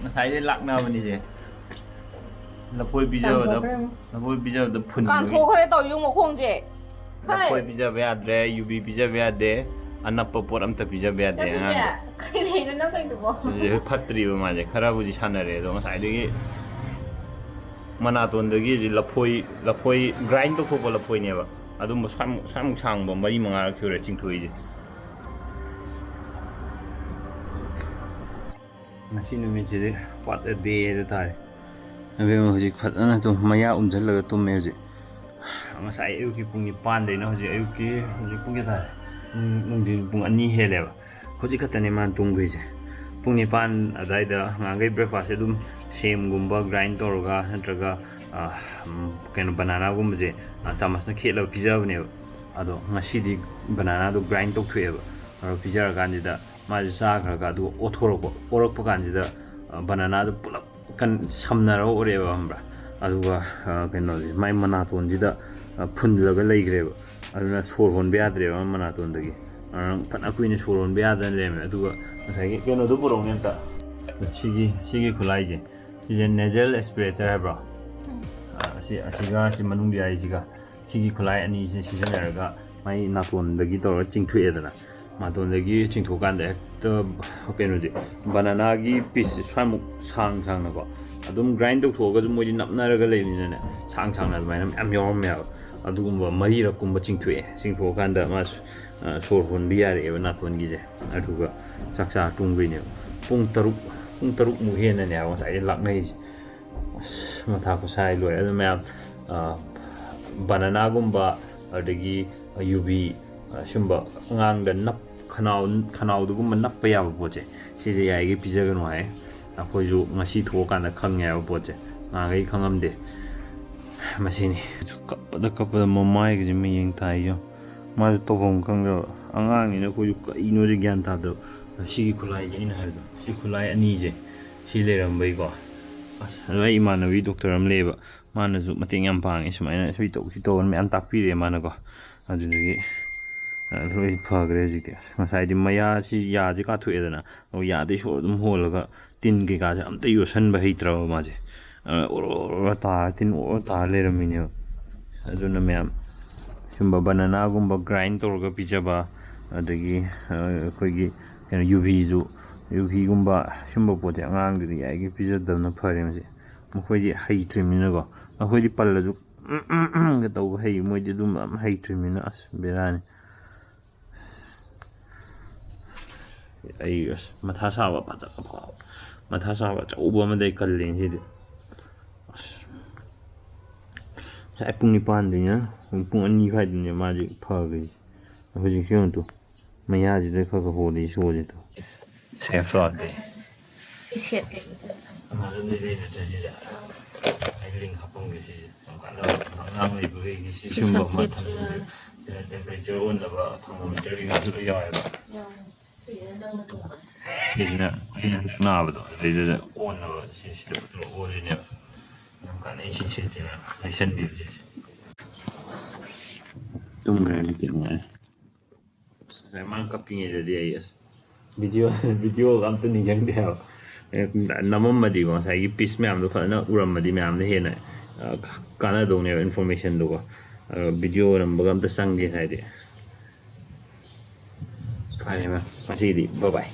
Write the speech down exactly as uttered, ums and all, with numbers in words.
ꯉꯁꯥꯏꯗꯩ ꯂꯥꯛꯅꯕꯅꯤꯁꯦ꯫ ꯂꯐꯣꯏ ꯄꯤꯖꯕꯗ, ꯂꯐꯣꯏ ꯄꯤꯖꯕꯗ ꯐꯨꯟꯕꯒꯤ꯫ ꯀꯥꯟꯊꯣꯛꯈ꯭ꯔꯦ ꯇꯧ ꯌꯨꯝ ꯃꯈꯣꯡꯁꯦ꯫ ꯂꯐꯣꯏ ꯄꯤꯖꯕ ꯌꯥꯗ꯭ꯔꯦ, ꯌꯨꯕꯤ ꯄꯤꯖꯕ ꯌꯥꯗꯦ, ꯑꯅꯞꯄ ꯄꯣꯠ ꯑꯝꯇ ꯄꯤꯖꯕ ꯌꯥꯗꯦ ꯑꯉꯥꯡꯁꯦ꯫ ꯀꯩꯗꯩꯅꯣ ꯅꯪ ꯇꯧꯔꯤꯗꯨꯕꯣ? ꯍꯧꯖꯤꯛ ꯐꯠꯇ꯭ꯔꯤꯕ ꯃꯥꯁꯦ, ꯈꯔꯕꯨꯗꯤ ꯁꯥꯟꯅꯔꯦ, ꯑꯗꯣ ꯉꯁꯥꯏꯗꯒꯤ ꯃꯅꯥꯇꯣꯟꯗꯒꯤ ꯍꯧꯖꯤꯛ ꯂꯐꯣꯏ, ꯂꯐꯣꯏ grind ꯇꯧꯊꯣꯛꯄ ꯂꯐꯣꯏꯅꯦꯕ꯫ ꯑꯗꯨꯝꯕ ꯁ꯭ꯋꯥꯏꯃꯨꯛ, ꯁ꯭ꯋꯥꯏꯃꯨꯛ ꯁꯥꯡꯕ ꯃꯔꯤ ꯃꯉꯥꯔꯛ ꯁꯨꯔꯦ ꯆꯤꯡꯊꯣꯛꯏꯁꯦ꯫ ꯉꯁꯤ ꯅꯨꯃꯤꯠꯁꯤꯗꯤ what a day ꯍꯥꯏꯗꯣ ꯇꯥꯔꯦ꯫ ꯑꯕꯦꯝꯃ ꯍꯧꯖꯤꯛ ꯐꯖꯅ ꯇꯨꯝ, ꯃꯌꯥ ꯎꯝꯁꯤꯜꯂꯒ ꯇꯨꯝꯃꯦ ꯍꯧꯖꯤꯛ꯫ ꯉꯁꯥꯏ ꯑꯌꯨꯛꯀꯤ ꯄꯨꯡ ꯅꯤꯄꯥꯟꯗꯩꯅ ꯍꯧꯖꯤꯛ ꯑꯌꯨꯛꯀꯤ, ꯍꯧꯖꯤꯛ ꯄꯨꯡ ꯀꯌꯥ ꯇꯥꯔꯦ? ꯅꯨꯡ-, ꯅꯨꯡꯊꯤꯟ ꯄꯨꯡ ꯑꯅꯤ ꯍꯦꯜꯂꯦꯕ꯫ ꯍꯧꯖꯤꯛ ꯈꯛꯇꯅꯦ ꯃꯥꯅ ꯇꯨꯝꯈ꯭ꯔꯤꯁꯦ꯫ ꯄꯨꯡ ꯅꯤꯄꯥꯟ ꯑꯗꯥꯏꯗ ꯉꯍꯥꯟꯈꯩ breakfast ꯁꯦ ꯑꯗꯨꯝ ꯁꯦꯝꯒꯨꯝꯕ grind ꯇꯧꯔꯒ ꯅꯠꯇ꯭ꯔꯒ, ꯑ, ꯎꯝ, ꯀꯩꯅꯣ, banana ꯒꯨꯝꯕꯁꯦ, ꯑ, ꯆꯥꯃꯁꯅ ꯈꯦꯠꯂꯒ ꯄꯤꯖꯕꯅꯦꯕ꯫ ꯑꯗꯣ ꯉꯁꯤꯗꯤ banana ꯗꯣ grind ꯇꯧꯊꯣꯛꯑꯦꯕ꯫ ꯑꯗꯣ ꯄꯤꯖꯔꯀꯥꯟꯁꯤꯗ ꯃꯥꯁꯦ ꯆꯥꯈ꯭ꯔꯒ ꯑꯗꯨꯒ ꯑꯣꯊꯣꯔꯛꯄ, ꯑꯣꯔꯛꯄ ꯀꯥꯟꯁꯤꯗ, ꯑ, banana ꯗꯣ ꯄꯨꯂꯞ ꯀꯟ-, ꯁꯝꯅꯔꯒ ꯑꯣꯔꯛꯑꯦꯕ, ꯈꯪꯕ꯭ꯔꯥ? ꯑꯗꯨꯒ, ꯑ, ꯀꯩꯅꯣꯁꯦ, ꯃꯥꯏ ꯃꯅꯥꯇꯣꯟꯁꯤꯗ, ꯑ, ꯐꯨꯜꯂꯒ ꯂꯩꯈ꯭ꯔꯦꯕ꯫ ꯑꯗꯨꯅ ꯁꯣꯔ ꯍꯣꯟꯕ ꯌꯥꯗ꯭ꯔꯦꯕ ꯃꯅꯥꯇꯣꯟꯗꯒꯤ꯫ ꯑꯗꯨꯅ ꯐꯅ ꯀꯨꯏꯅ ꯁꯣꯔ ꯍꯣꯟꯕ ꯌꯥꯗꯅ ꯂꯩꯔꯝꯃꯦ꯫ ꯑꯗꯨꯒ ꯉꯁꯥꯏꯒꯤ ꯀꯩꯅꯣꯗꯣ ꯄꯨꯔꯛꯎꯅꯦ ꯑꯝꯇ꯫ ꯁꯤꯒꯤ, ꯁꯤꯒꯤ ꯈꯨꯠꯂꯥꯏꯁꯦ꯫ ꯁꯤꯁꯦ nasal aspirator ꯍꯥꯏꯕ꯭ꯔꯣ? ꯑ, ꯑꯁꯤ, ꯑꯁꯤꯒ ꯑꯁꯤ ꯃꯅꯨꯡꯒꯤ ꯍꯥꯏꯁꯤꯒ, ꯁꯤꯒꯤ ꯈꯨꯠꯂꯥꯏ ꯑꯅꯤꯁꯦ ꯁꯤꯖꯤꯟꯅꯔꯒ ꯃꯥꯏ ꯅꯥꯇꯣꯟꯗꯒꯤ ꯇꯧꯔꯒ ꯆꯤꯡꯊꯣꯛꯑꯦꯗꯅ꯫ ꯅꯥꯇꯣꯟꯗꯒꯤ ꯆꯤꯡꯊꯣꯛꯀꯥꯟꯗ ꯍꯦꯛꯇ ꯀꯩꯅꯣꯁꯦ, banana ꯒꯤ piece ꯁꯦ ꯁ꯭ꯋꯥꯏꯃꯨꯛ ꯁꯥꯡ ꯁꯥꯡꯅꯀꯣ, ꯑꯗꯨꯝ grind ꯇꯧꯊꯣꯛꯑꯒꯁꯨ ꯃꯣꯏꯗꯤ ꯅꯞꯅꯔꯒ ꯂꯩꯕꯅꯤꯅꯅꯦ, ꯁꯥꯡ ꯁꯥꯡꯅ ꯑꯗꯨꯃꯥꯏꯅ ꯃꯌꯥꯝ ꯌꯥꯎꯔꯝꯃꯦꯕ꯫ ꯑꯗꯨꯒꯨꯝꯕ ꯃꯔꯤꯔꯛꯀꯨꯝꯕ ꯆꯤꯡꯊꯣꯛꯑꯦ꯫ ꯆꯤꯡꯊꯣꯛꯑꯀꯥꯟꯗ ꯃꯥ ꯁ-, ꯑ, ꯁꯣꯔ ꯍꯣꯟꯕ ꯌꯥꯔꯛꯑꯦꯕ ꯅꯥꯇꯣꯟꯒꯤꯁꯦ꯫ ꯑꯗꯨꯒ ꯆꯥꯛ ꯆꯥ ꯇꯨꯝꯈ꯭ꯔꯤꯅꯦꯕ꯫ ꯄꯨꯡ ꯇꯔꯨꯛ, ꯄꯨꯡ ꯇꯔꯨꯛꯃꯨꯛ ꯍꯦꯟꯅꯅꯦ ꯍꯥꯏꯕ ꯉꯁꯥꯏꯗꯩ ꯂꯥꯛꯅꯩꯁꯦ꯫ ꯑꯁ, ꯃꯊꯥ ꯈꯨꯁꯥꯏ ꯂꯣꯏꯔꯦ꯫ ꯑꯗꯨ ꯃꯌꯥꯝ, ꯑ, banana ꯒꯨꯝꯕ, ꯑꯗꯒꯤ ꯌꯨꯕꯤ, ꯑ, ꯁꯨꯝꯕ ꯑꯉꯥꯡꯗ ꯅꯞ-, ꯈꯅꯥꯎ, ꯈꯅꯥꯎꯗꯒꯨꯝꯕ ꯅꯞꯄ ꯌꯥꯕ ꯄꯣꯠꯁꯦ, ꯁꯤꯁꯦ ꯌꯥꯔꯤꯈꯩ ꯄꯤꯖꯒꯅꯨ ꯍꯥꯏ꯫ ꯑꯩꯈꯣꯏꯁꯨ ꯉꯁꯤ ꯊꯣꯛꯑꯀꯥꯟꯗ ꯈꯪꯉꯦ ꯍꯥꯏꯕ ꯄꯣꯠꯁꯦ, ꯉꯍꯥꯟꯈꯩ ꯈꯪꯉꯝꯗꯦ꯫ ꯃꯁꯤꯅꯤ꯫ ꯀꯞꯄꯗ ꯀꯞꯄꯗ ꯃꯃꯥꯏꯒꯁꯦ ꯃꯌꯦꯡ ꯇꯥꯏ ꯌꯦꯡꯉꯣ꯫ ꯃꯥꯁꯨ ꯇꯧꯐꯝ ꯈꯪꯗꯕ ꯑꯉꯥꯡꯅꯤꯅ ꯑꯩꯈꯣꯏꯁꯨ ꯀꯔꯤꯅꯣꯁꯦ ꯒ꯭ꯌꯥꯟ ꯇꯥꯗꯕ꯫ ꯁꯤꯒꯤ ꯈꯨꯠꯂꯥꯏꯁꯦ ꯑꯩꯅ ꯍꯥꯏꯕꯗꯣ, ꯁꯤ ꯈꯨꯠꯂꯥꯏ ꯑꯅꯤꯁꯦ ꯁꯤ ꯂꯩꯔꯝꯕꯩꯀꯣ꯫ ꯑꯁ, ꯑꯗꯣ ꯑꯩ ꯏꯃꯥꯟꯅꯕꯤ doctor ꯑꯃ ꯂꯩꯌꯦꯕ, ꯃꯥꯅꯁꯨ ꯃꯇꯦꯡ ꯌꯥꯝ ꯄꯥꯡꯉꯦ꯫ ꯁꯨꯃꯥꯏꯅ ꯁꯤ ꯇꯧ, ꯁꯤ ꯇꯧꯑꯅ ꯃꯌꯥꯝ ꯇꯥꯛꯄꯤꯔꯛꯑꯦ ꯃꯥꯅꯀꯣ꯫ ꯑꯗꯨꯗꯒꯤ ꯂꯣꯏ ꯐꯈ꯭ꯔꯦ ꯍꯧꯖꯤꯛꯇꯤ꯫ ꯑꯁ, ꯉꯁꯥꯏꯗꯤ ꯃꯌꯥꯁꯤ ꯌꯥꯁꯤ ꯀꯥꯊꯣꯛꯑꯦꯗꯅ, ꯑꯗꯨ ꯌꯥꯗꯩ ꯁꯣꯔ ꯑꯗꯨꯝ ꯍꯣꯜꯂꯒ ꯇꯤꯟ ꯀꯩꯀꯥꯁꯦ ꯑꯝꯇ ꯌꯣꯠꯁꯟꯕ ꯍꯩꯇ꯭ꯔꯕ ꯃꯥꯁꯦ꯫ ꯑ, ꯑꯣꯔꯣ ꯑꯣꯔꯣ ꯇꯥꯔ, ꯇꯤꯟ ꯑꯣꯔꯣ ꯇꯥꯔ ꯂꯩꯔꯝꯃꯤꯅꯦꯕ꯫ ꯑꯗꯨꯅ ꯃꯌꯥꯝ ꯁꯨꯝꯕ ꯕꯅꯥꯅꯥꯒꯨꯝꯕ ꯒ꯭ꯔꯥꯏꯟ ꯇꯧꯔꯒ ꯄꯤꯖꯕ, ꯑꯗꯒꯤ, ꯑ, ꯑꯩꯈꯣꯏꯒꯤ ꯀꯩꯅꯣ ꯌꯨꯕꯤꯁꯨ, ꯌꯨꯕꯤꯒꯨꯝꯕ ꯁꯨꯝꯕ ꯄꯣꯠꯁꯦ ꯑꯉꯥꯡꯗꯗꯤ ꯌꯥꯔꯤꯒꯩ ꯄꯤꯖꯗꯕꯅ ꯐꯔꯦ꯫ ꯃꯁꯤ ꯃꯈꯣꯏꯗꯤ ꯍꯩꯇ꯭ꯔꯤꯕꯅꯤꯅꯀꯣ, ꯑꯩꯈꯣꯏꯗꯤ ꯄꯜꯂꯁꯨ ꯎꯝ, ꯎꯝ, ꯎꯝꯒ ꯇꯧꯕ ꯍꯩ, ꯃꯣꯏꯗꯤ ꯑꯗꯨꯝꯕ ꯑꯝ ꯍꯩꯇ꯭ꯔꯤꯕꯅꯤꯅ꯫ ꯑꯁ, ꯕꯦꯔꯥꯅꯤ꯫ ꯑꯩ, ꯑꯁ, ꯃꯊꯥ ꯁꯥꯕ ꯐꯖꯕ, ꯃꯊꯥ ꯁꯥꯕ ꯑꯆꯧꯕ ꯑꯃꯗꯤ ꯑꯩ ꯀꯜꯂꯦ ꯉꯁꯤꯗꯤ꯫ ꯑꯁ, ꯉꯁꯥꯏ ꯄꯨꯡ ꯅꯤꯄꯥꯟꯗꯩꯅ ꯄꯨꯡ ꯑꯅꯤ ꯁ꯭ꯋꯥꯏꯗꯅꯦ ꯃꯥꯁꯦ ꯐꯈ꯭ꯔꯤꯁꯦ꯫ ꯍꯧꯖꯤꯛꯁꯦ ꯌꯦꯡꯉꯨ ꯇꯨ, ꯃꯌꯥꯁꯤꯗ ꯈꯔ ꯈꯔ ꯍꯣꯜꯂꯤ ꯁꯣꯁꯦ ꯇꯨ꯫ ꯁꯦꯐ ꯇꯥꯗꯦ꯫ ꯁꯤ ꯁꯦꯠ ꯀꯩꯅꯣꯁꯦ꯫ ꯑꯃꯥꯖꯣꯟꯗꯩ ꯂꯩ ꯅꯠꯇ꯭ꯔ ꯁꯤꯁꯦ? ꯑꯩ ꯂꯤꯡ ꯍꯥꯞꯄꯝꯒꯦ ꯁꯤꯁꯦ꯫ ꯌꯥꯝ ꯀꯥꯟꯅꯕ ꯑꯉꯥꯡ ꯂꯩꯕꯈꯩꯒꯤ ꯁꯤ ꯁꯤ ꯁꯤꯒꯨꯝꯕ ꯑꯃ ꯁꯦꯠꯁꯦ꯫ ꯊꯝꯖꯤꯜꯂꯦ꯫ ꯁꯤꯅ ꯇꯦꯝꯄꯔꯦꯆꯔ ꯑꯣꯟꯅꯕ ꯊꯔꯃꯣꯃꯤꯇꯔ ꯀꯩꯀꯥꯁꯨ ꯂꯣꯏ ꯌꯥꯎꯋꯦꯕ꯫ ꯌꯥꯎꯋꯦ꯫ ꯁꯤꯁꯤꯅ ꯅꯪꯅ ꯊꯣꯡꯕ꯫ ꯁꯤꯁꯤꯅ ꯑꯩꯅ ꯍꯟꯗꯛ ꯅꯥꯕꯗꯣ ꯑꯗꯨꯗꯩꯗꯨꯗ ꯑꯣꯟꯅꯕ ꯁꯤ ꯁꯤꯗ ꯄꯨꯊꯣꯛꯑ ꯑꯣꯜꯂꯤꯅꯦꯕ꯫ ꯌꯥꯝ ꯀꯥꯟꯅꯩ ꯁꯤ ꯁꯦꯠꯁꯤꯅ ꯂꯩꯁꯟꯕꯤꯕꯁꯦ꯫ ꯇꯨꯝꯈ꯭ꯔꯦ ꯍꯧꯖꯤꯛꯇꯤ ꯅꯨꯡꯉꯥꯏꯔꯦ꯫ ꯑꯁ, ꯉꯁꯥꯏ ꯃꯥꯅ ꯀꯞꯄꯤꯉꯩꯗꯗꯤ ꯑꯩ, ꯑꯁ, ꯚꯤꯗꯤꯑꯣ, ꯚꯤꯗꯤꯑꯣꯒ ꯑꯝꯇ ꯅꯤꯡꯁꯤꯡꯗꯦ ꯍꯥꯏꯕ꯫ ꯅꯝꯃꯝꯃꯗꯤꯀꯣ, ꯉꯁꯥꯏꯒꯤ ꯄꯤꯁ ꯃꯌꯥꯝꯗꯣ ꯐꯖꯅ ꯎꯔꯝꯃꯗꯤ ꯃꯌꯥꯝꯗ ꯍꯦꯟꯅ, ꯑ, ꯀꯥꯟꯅꯗꯧꯅꯦꯕ ꯏꯟꯐꯣꯔꯃꯦꯁꯟꯗꯣꯀꯣ꯫ ꯑ, ꯚꯤꯗꯤꯑꯣ ꯅꯝꯕꯒ ꯑꯝꯇ ꯆꯪꯗꯦ ꯉꯁꯥꯏꯗꯤ꯫ ꯐꯔꯦ ꯃꯥ, ꯉꯁꯤꯒꯤꯗꯤ ꯕꯥꯏ ꯕꯥꯏ꯫